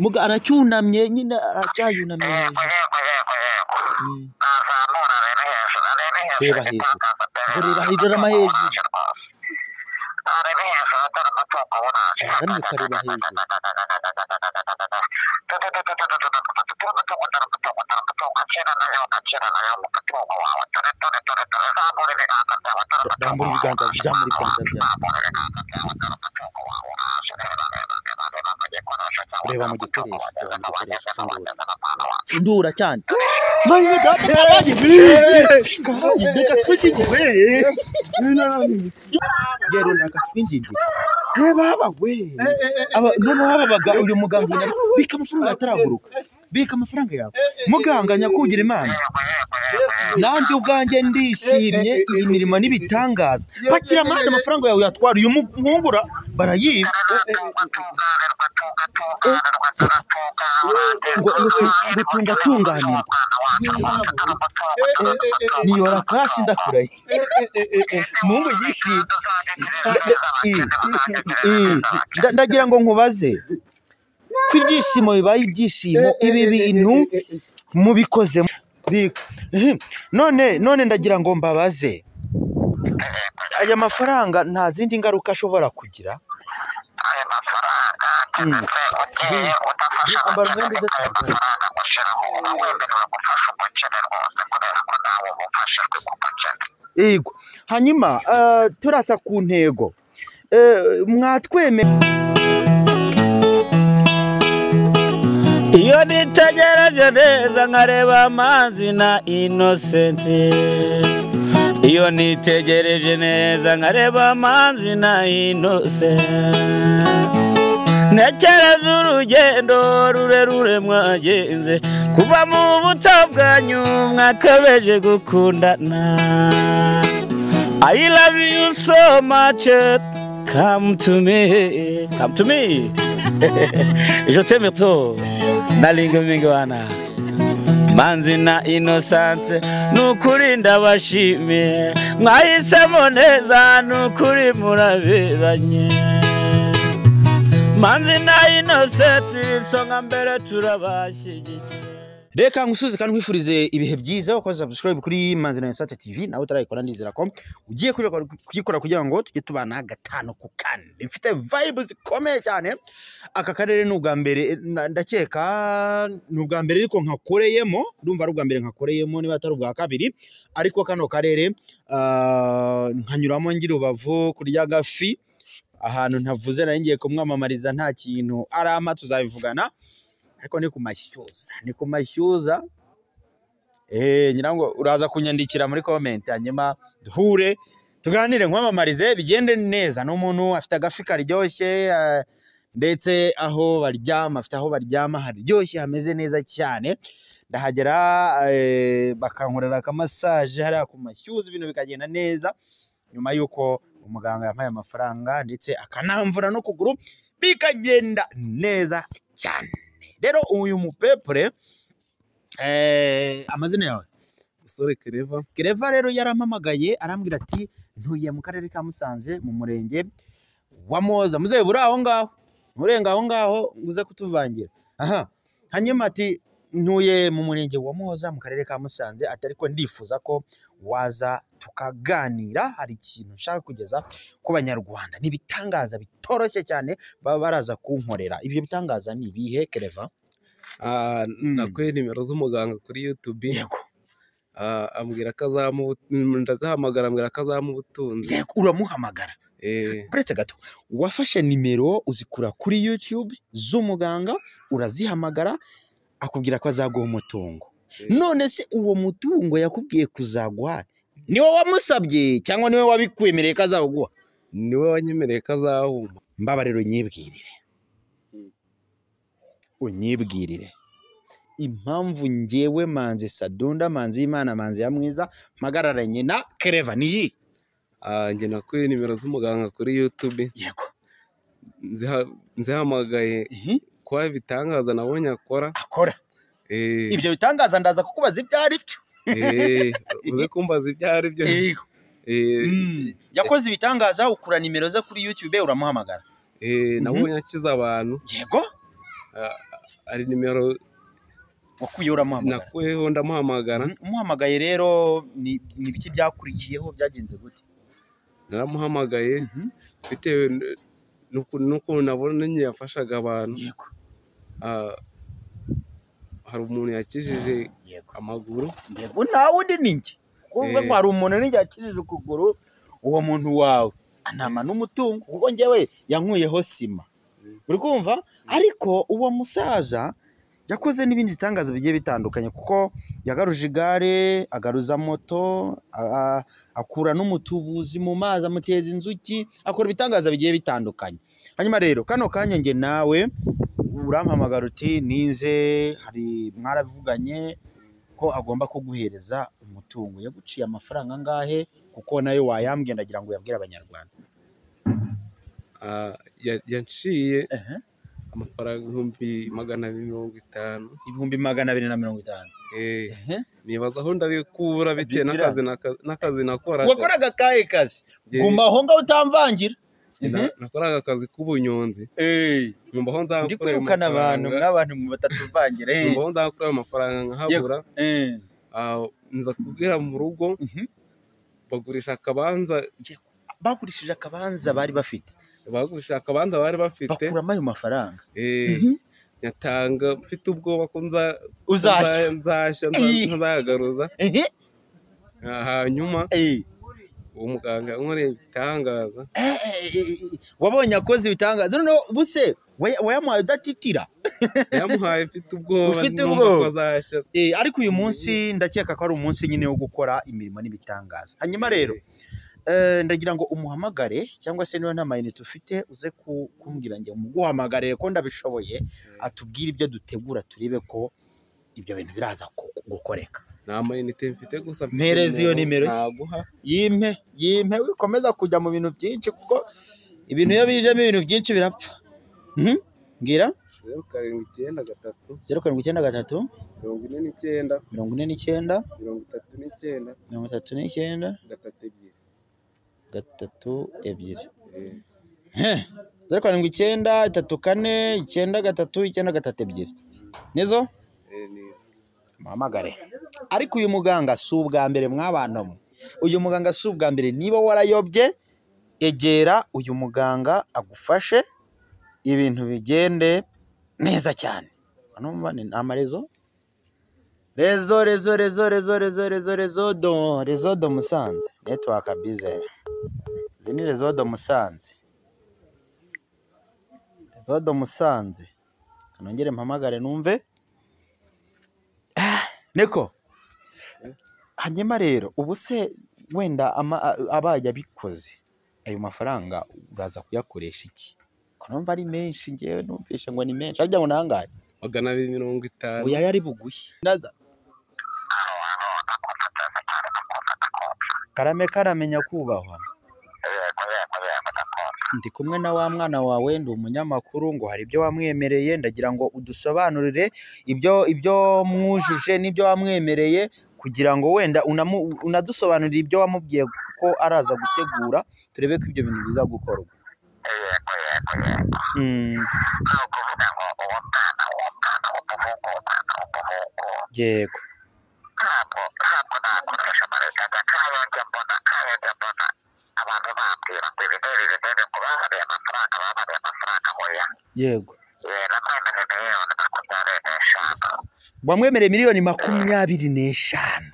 Muga aracyunamye nyine, aracyayunamye hejuru. Reba hejuru, ngo reba hejuru, arama hejuru, araramye ukareba hejuru. Rambura ibiganza, bizamura ibiganza byawe, reba mu gikoresho, reba mu gikoresho, pfundura, pfundura cyane. Mayiwe data, karaye karaye, reka twikingire yero, ndakaswingingire. Reba aba we, aba noneho aba uyu muganga nari bika amafaranga ataraguruka, bika amafaranga yawe muganga nyakugira Imana. Nanjye ubwanjye ndishimye, iyi mirimo n'ibitangaza. Pakira amande, amafaranga yawe yatwara uyu muhungura barayiba. Ngo ngo tungatunganirwa niyora kashi, ndakuraye mungu yishimye. Ndagira ngo nkubaze ko ibyishimo bibaye ibyishimo, ibi bintu mubikoze none. None ndagira ngo mbabaze, aya mafaranga nta zindi ngaruka ashobora kugira? Aya mafaranga ugiye udafasha Ambara umwenda uze ayo tuvugane. mafaranga gushyiraho, uba wemerewe gufasha umukene rwose, kubera ko nawe uba ufashijwe ku mukene. Yego, hanyuma turasa ku ntego. Mwatweme Iyo nitegereje neza nkareba amazi na Inosenti, iyo nitegereje neza nkareba amazi na Inosenti, ntekereza urugendo rurerure mwagenze kuva mu buto bwanyu mwakabeje gukundana. I love you so much, come to me, come to me, je t'aime trop. Nalinga mingi wana Manzi na Innocent, nukuri ndabashimiye, mwahisemo neza, nukuri muraberanye. Manzi na Innocent, isonga mbere, turabashyigikiye. Reka ngusuze kandi nkwifurize ibihe byiza. Ukoze subscribe kuri Manzi na Innocent TV, nawe utarayikora ndizera ko ugiye kuyikora kugira ngo tujye tubana gatanu ku kane. Mfite vibes zikomeye cyane. Aka karere ni ubwa mbere, ndakeka ni ubwa mbere ariko nkakoreyemo, ndumva ari ubwa mbere nkakoreyemo niba atari ubwa kabiri, ariko kano karere nkanyuramo ngira Rubavu kurya agafi ahantu ntavuze, nari ngiye kumwamamariza, nta kintu arampa, tuzabivugana, ariko ni ku mashyuza, ni ku mashyuza. Ngira ngo uraza kunyandikira muri comment, hanyuma duhure tuganire, nkwamamarize bigende neza. Ni umuntu afite agafi karyoshye, ndetse aho baryama, afite aho baryama haryoshye, hameze neza cyane. Ndahagera bakankorera akamassage hariya ku mashyuza, ibintu bikagenda neza, nyuma y'uko umuganga yampaye amafaranga ndetse akanamvura no kuguru bikagenda neza cyane. Rero uyu mupepure, amazina yawe? Musore Kereva. Kereva rero yarampamagaye arambwira ati ntuye mu karere ka Musanze mu murenge wa Moza. Muzehe buri aho ngaho, nturenga aho ngaho ngo uze kutuvangira aha. Hanyuma ati ntuye mu murenge wa Muhoza mu karere ka Musanze, ati ariko ndifuza ko waza tukaganira, hari ikintu nshaka kugeza ku Banyarwanda, ni ibitangaza bitoroshye cyane baba baraza kunkorera. Ibyo bitangaza ni ibihe, Kereva? Nakuye nimero z'umuganga kuri YouTube. Yego. Ambwira ko azamuha, ndazihamagara, ambwira ko azamuha ubutunzi. Yego, uramuhamagara. Eh. Uretse gato, wafashe nimero uzikura kuri YouTube z'umuganga, urazihamagara, akubwira ko azaguha umutungo. Eh. None se uwo mutungo yakubwiye kuzaguha niwe wamusabye cyangwa niwe wabikwemereye ko azawuguha? Niwe wanyemereye ko azawumpa. Mbabarira unyibwirire, unyibwirire impamvu ngewe Manzi Sadunda, Manzi y'Imana, Manzi ya Mwiza, mpagararanye na Kereva ni iyi. Njye nakuye nimero z'umuganga kuri YouTube. Yego. Nzihamagaye kuba ibitangaza nabonye akora. Akora. Eh. Ibyo bitangaza ndaza kukubaza ibyo ari byo. Eh, uze kumbaza ibyo ari byo. Yego. Eh. Yakoze ibitangaza, ukura nimero ze kuri YouTube uramuhamagara. Eh, nabonye akiza abantu. Yego. Ari nimero Wakuye uramuhamagara? Nakuyeho ndamuhamagara. Umuhamagaye rero ni ibiki byakurikiyeho, byagenze gute? Naramuhamagaye bitewe n'ukuntu nabonye yafashaga abantu. Yego. Hari umuntu yakijije amaguru. Yego, nta wundi ni njye. Kuvuga ko hari umuntu ninjye yakijije ukuguru, uwo muntu wawe anama n'umutungo, kuko njyewe yankuyeho sima. Uri kumva? Ariko uwo musaza yakoze n'ibindi bitangaza bigiye bitandukanye, kuko yagaruje igare, agaruza moto, akura n'umutubuzi mu mazi, amuteza inzuki, akora ibitangaza bigiye bitandukanye. Hanyuma rero kano kanya njye nawe urampamagara uti nize, hari mwaravuganye ko agomba kuguhereza umutungo. Yaguciye amafaranga angahe? Kuko nayo wayambwiye, ndagira ngo uyabwire Abanyarwanda. Yanciye amafaranga 250,000. 250,000. Nibaza aho ndabikura bitewe n'akazi nakoraga. Wakoraga akahe kazi? Guma aho ngaho utamvangira. Nakoraga akazi k'ubunyonzi. Nkumva aho nzakura kwirukana abantu n'abantu batatuvangira. Nkumva aho nzakura amafaranga nkahabura. Nza kubwira mu rugo bagurisha akabanza. Bagurishije akabanza bari bafite. Bagurisha akabanza bari bafite, bakuramo ayo mafaranga. Nyatanga mfite ubwoba ko nzashya nzayagaruza. Hanyuma uwo muganga yankoreye ibitangaza. Wabonye akoze ibitangaza. Noneho ubuse wayamuhaye udatitira? Yamuhaye mfite ubwoba, ufite ubwoba. Ariko uyu munsi ndakeka ko ari umunsi nyine wo gukora imirimo n'ibitangaza. Hanyuma rero ndagira ngo umuhamagare, cyangwa se niba nta mayinite ufite uze kumbwira njye umuguhamagare ko ndabishoboye, atubwire ibyo dutegura turebe ko ibyo bintu biraza gukoreka. Nta mayinite mfite gusa mpereza iyo nimero naguha. Yimpe wikomeza kujya mu bintu byinshi, kuko ibintu iyo bijemo ibintu byinshi birapfa. Mbwira. 0793 0793 49 49 39 39 32 32. 079 34 93 932. Nizo? Muhamagare. Ariko uyu muganga si ubwa mbere mwabantu. Uyu muganga si ubwa mbere. Niba warayobye egera uyu muganga agufashe ibintu bigende neza cyane. Numva ni amarezo. Rezo rezo rezo rezo rezo rezo rezo do rezo do Musanze. Network bize. Izi ni rezo do Musanze. Rezo do Musanze. Kanongere mpamagare numve. Niko. Hanyuma rero ubu se wenda abaye abikoze ayo mafaranga uraza kuyakoresha iki? Ko numva ari menshi, ngewe numvishe ngo ni menshi. Arya ngo nangahe? 250. Oya yari buguhi. Ndaza. Karame karame nyakubahwa. Ndi kumwe na wa mwana wawe, ndi umunyamakuru, ngo hari ibyo wamwemereye, ndagira ngo udusobanurire ibyo mwujuje n'ibyo wamwemereye, kugira ngo wenda unadusobanurire ibyo wamubwiye ko araza gutegura, turebe ko ibyo bintu biza gukorwa. Yego. Yego. Wamwemereye 25,000,000.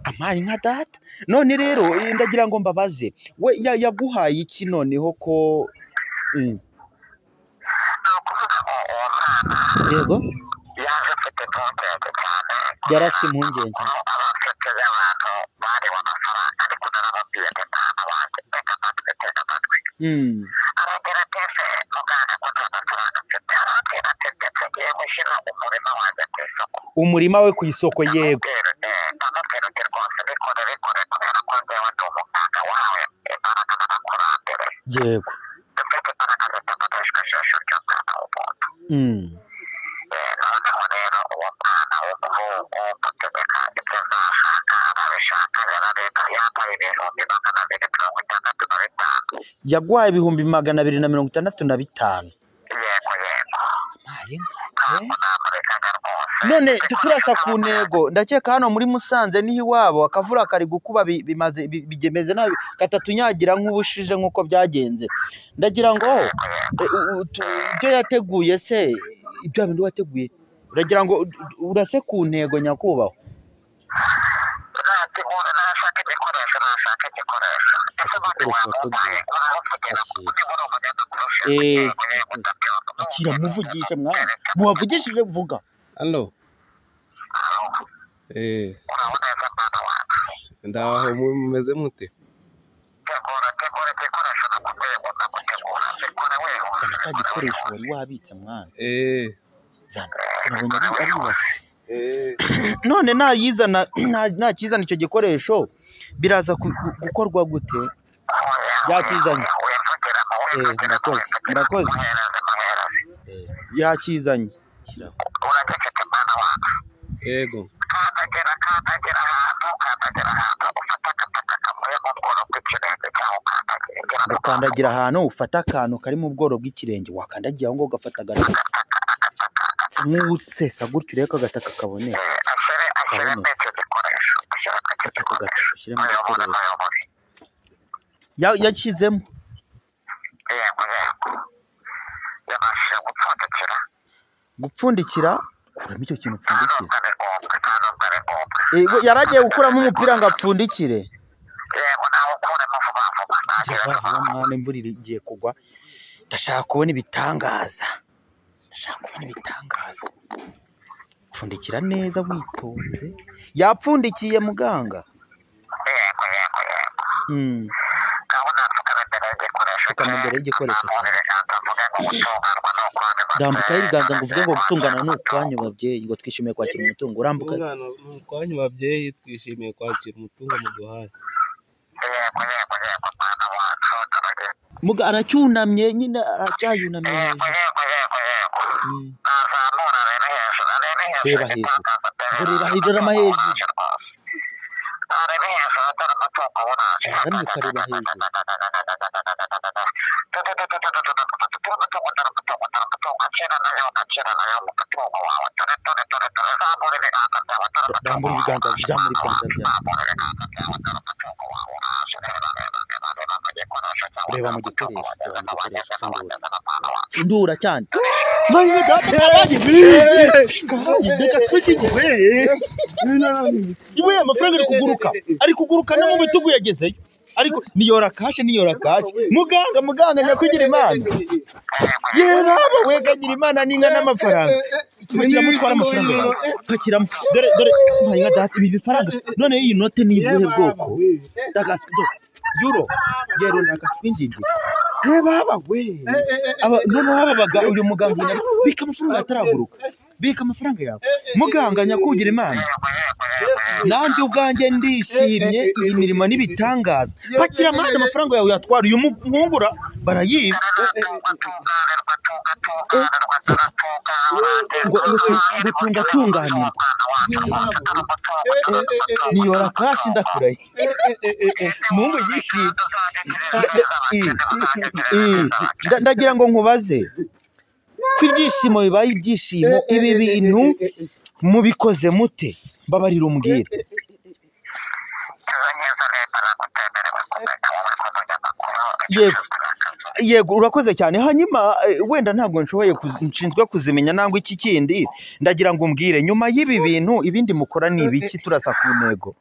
Amaye nka data. None rero ndagira ngo mbabaze, we yaguhaye iki noneho ko Yego. Yari afite impungenge. Umurima we ku isoko. Yego. Yego. Yaguhaye 265,000. Yego yego. Maye. Ntabwo namurekaga rwose. None turasa ku ntego, ndakeka hano muri Musanze niho iwabo akavura kari gukuba, bimaze bigemeze nabi katatunyagira nk'ubushije nk'uko byagenze. Ndagira ngo ibyo yateguye se, ibyo bindi wateguye, uragira ngo urase ku ntego nyakubahwa. Nategura, nashaka igikoresho, nashaka igikoresho. Ese ubundi wamumpaye, uramuvugira kuko uri umunyamakuru ushinzwe. Yego yego, ndabyumva. Akira muvugishe mwana, muwavugishije vuga. Allo. Uraho neza mwana wacu? Ndaho, mumeze mute? Tegura, tegura igikoresho nakubwiye ngo ndagutegura, bikore wihuse. Zana ka gikoresho wari wabitse mwana. Zana, sinabonye ari ibase. None nayizana, nakizana icyo gikoresho biraza gukorwa gute? Yakizanye. Murakoze, murakoze. Yakizanye. Uracecetse mwana wacu? Yego. Kandagira, kandagira ahantu, kandagira ahantu, ufata agataka kavuye mu bworo bw'ikirenge cyawe, ukandagira. Ukandagira ahantu ufata akantu kari mu bworo bw'ikirenge, wakandagiye aho ngaho ugafata agataka. Nk'usesa gutyo urebe ko agataka kaboneka. Ashyire, ashyiremo icyo gikoresho, ashyiremo icyo Fata ako gataka gikoresho. ushyire mu Muyobore, gikoresho. muyobore. Yashyizemo. Yego yego. Yabashije gupfundikira. Gupfundikira, kuramo icyo kintu Nta upfundikiza. nubwo ari ngombwa, nta nubwo ari ngombwa. Yego, yaragiye gukuramo umupira ngo apfundikire. Yego, nawe ukuremo vuba vuba. Gira Nagire vuba vuba vuba vuba. mwana, imvura igiye kugwa. Ndashaka kubona ibitangaza. Ndashaka kubona ibitangaza. Pfundikira neza witonze. Yapfundikiye muganga. Yego yego yego. Ngaho napfukama imbere y'igikoresho Pfukama imbere y'igikoresho cye. cyawe. Nzamura ibiganza mvuge ngo gutunganwa ni ukwanyu babyeyi. Rambukaho ibiganza ngo uvuge ngo gutungana ni ukwanyu babyeyi, ngo twishimiye kwakira umutungo. Rambuka. Gutungana ni ukwanyu babyeyi, twishimiye kwakira umutungo muduhaye. Yego yego yego mwana wacu, turagiye. Muga aracyunamye nyine, aracyayunamye Yego hejuru. yego yego yego. Nazamura arebe hejuru, arebe hejuru, Reba hejuru. igitangaza Ngo dore reba hejuru, arama hejuru. uraje rwose. Arebe hejuru, dore umutungo uraje. Araramye ukareba hejuru. Rambura ibiganza, zamura ibiganza byawe. Reba mu gikoresho, reba mu gikoresho, pfundura. Pfundura cyane. Mayiwe data karaye. Karaye, reka twikigwe. Iwe amafaranga ari kuguruka. Ari kuguruka no mu bitugu yagezeyo. Ariko niyora kashe, niyora kashe. Muganga, muganga nyakugira Imana. Ye baba we kagira Imana n'inka n'amafaranga. Pakiramo utwara amafaranga yawe. Pakiramo. Dore dore mpaye data ibi bifaranga. None iyi note ni ibuhe bwoko? Ndagaswi do. Euro. Yero ndagaswingingira. Ye baba we. Aba noneho aba uyu muganga nari bika amafaranga ataraguruka. Bika amafaranga yawe. Muganga nyakugira Imana. Nanjye ubwanjye ndishimye, iyi mirimo n'ibitangaza. Pakira amande amafaranga yawe yatwara uyu muhungura barayiba. Ngo ngo tunga tunganirwa. Niyora kashi ndakuraye. Mungu yishimye. Ndagira ngo nkubaze. Ko ibyishimo bibaye ibyishimo, ibi bintu mubikoze mute? Mbabarira umbwire. Yego. Yego, urakoze cyane. Hanyuma wenda ntabwo nshoboye nshinzwe kuzimenya nangwa iki kindi, ndagira ngo umbwire nyuma y'ibi bintu ibindi mukora ni ibiki turasa ku ntego.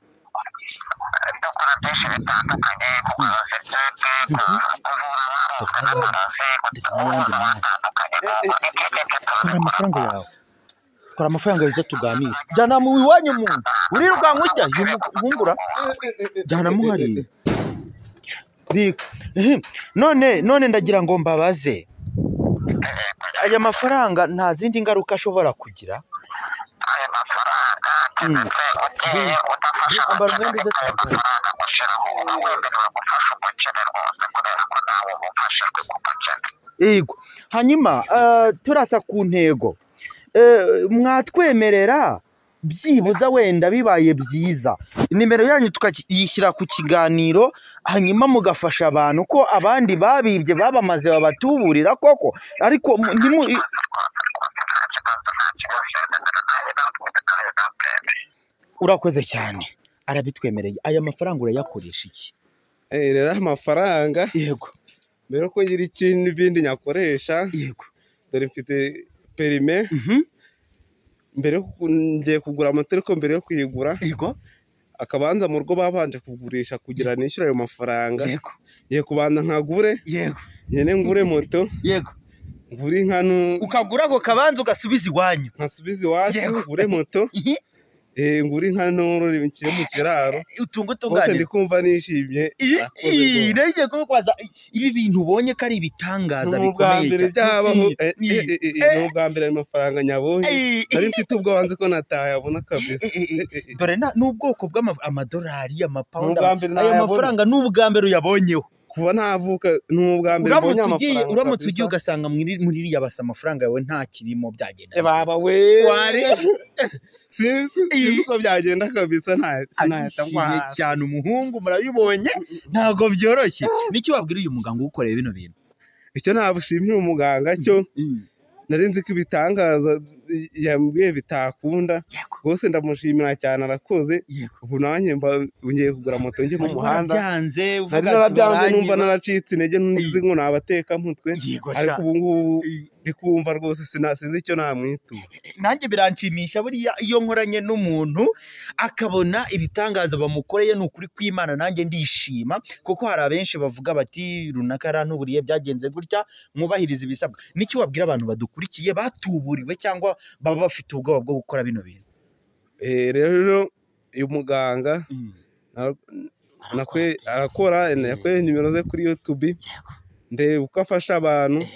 Dukora byinshi bitandukanye, kugaruza ibyete, kuvura abarozwe n'amarozi, N'ayandi mwana. batandukanye. Twara amafaranga yawe. Twara amafaranga yawe tuganire. Jyana mu iwanyu muntu. Urirukanka ujya umuhungura. Jyana muhariye. Bika. None ndagira ngo mbabaze. Aya mafaranga nta zindi ngaruka ashobora kugira? Ayo mafaranga keretse ugiye udafasha Ambara umwenda uze ayo tuvugane. mafaranga gushyiraho, uba wemerewe gufasha umukene rwose, kubera ko nawe uba ufashijwe ku mukene. Yego. Hanyuma turasa ku ntego. Mwatwemerera Byibuza wenda bibaye byiza nimero yanyu tukayishyira ku kiganiro, hanyuma mugafasha abantu ko abandi babibye babamaze babatuburira koko. Ariko urakoze cyane, arabitwemereye. Aya mafaranga urayakoresha iki? Rero amafaranga yego, mbere ko ngira ikindi bindi nyakoresha, yego, dore mfite perime. Mbere ngiye kugura moto, ariko mbere yo kuyigura yego, akabanza mu rugo babanje kugurisha kugira nishyure ayo mafaranga. Yego, ngiye kubanza nkagure, yego, nyine ngure moto, yego, ngure inka, ukagura ako kabanza ugasubiza iwanyu, nkasubiza iwacu, ngure moto, ngure inka norore nshyire mu kiraro, utunga bose ndi kumva nishimye. Narigiye kubikwaza ibi bintu ubonye ko ari ibitangaza bikomeye cyane. Byabaho ni ubwa mbere ayo mafaranga nyabonye, nari mfite ubwoba nzi ko natayabona kabisa. Dore n'ubwoko bw'amadolari, amapawundi, aya mafaranga ni ubwa mbere uyabonyeho kuva navuka, ni ubwa mbere mbonye amafaranga. Uramutse ugiye ugasanga muri iriya basa amafaranga yawe nta kirimo, byagenda baba we sinzi uko byagenda kabisa. Nta cyane umuhungu murabibonye, ntabwo byoroshye. Nicyo wabwira uyu muganga ugukoreye bino bintu? Icyo nabushimira umuganga cyo, nari nzi ko ibitangaza yambwiye bitakunda rwose, ndamushimira cyane, arakoze. Ubu nanjye ngiye kugura moto njye mu muhanda. Nari narabyanze, numva naracitse intege, nzi ngo nabatekamutwe, ariko ubu ngubu ndi kumva rwose sinzi icyo namwitura. Nanjye biranshimisha buriya iyo nkoranye n'umuntu akabona ibitangaza bamukoreye, ni ukuri kw'Imana nanjye ndishima, kuko hari abenshi bavuga bati runaka yarantuburiye byagenze gutya, mwubahiriza ibisabwa. Nicyo wabwira abantu badukurikiye batuburiwe cyangwa baba bafite ubwoba bwo gukora bino bintu? Rero uyu muganga arakora, yakoreye nimero ze kuri YouTube, ndeba uko afasha abantu,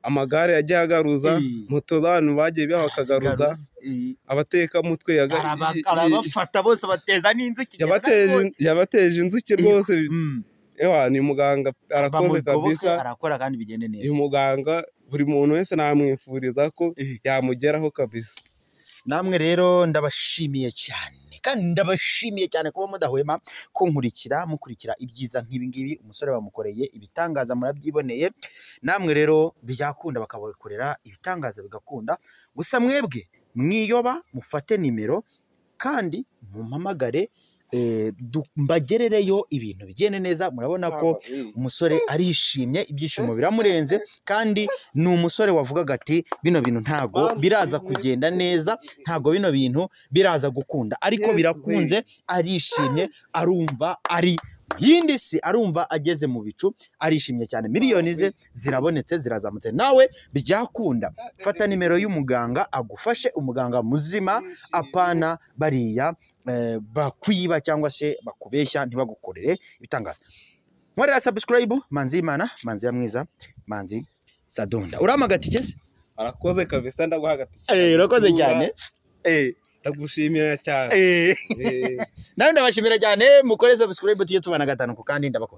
amagare yagiye agaruza, moto z'abantu bagiye biha bakagaruza, abatekamutwe arabafata bose bateza n'inzuki, yabateje inzuki rwose. Ewa ni muganga arakoze kabisa, arakora kandi bigende neza. Uyu muganga buri muntu wese namwifuriza ko yamugeraho kabisa. Namwe rero ndabashimiye cyane, kandi ndabashimiye cyane kuba mudahwema kunkurikira, mukurikira ibyiza nk'ibi ngibi. Umusore bamukoreye ibitangaza murabyiboneye, namwe rero byakunda bakabakorera ibitangaza bigakunda. Gusa mwebwe mwiyoba, mufate nimero kandi mumpamagare, mbagerereyo ibintu bigende neza. Murabona ko umusore arishimye, ibyishimo biramurenze, kandi ni umusore wavugaga ati bino bintu ntago biraza kugenda neza, ntago bino bintu biraza gukunda, ariko birakunze. Arishimye, arumva ari yindi si, arumva ageze mu bicu, arishimye cyane. Miliyoni ze zirabonetse, zirazamutse. Nawe byakunda, fata nimero y'umuganga agufashe, umuganga muzima, apana bariya bakwiba cyangwa se bakubeshya ntibagukorere ibitangaza. Nkorera subscribe, Manzi Imana, Manzi ya mwiza, Manzi Sadonda. Urampa agatike se? Arakoze kabisa, ndaguha agatike. Urakoze cyane. Ndagushimira cyane. Nawe ndabashimira cyane, mukore subscribe tujye tubana gatanu ku kandi, ndabakunda.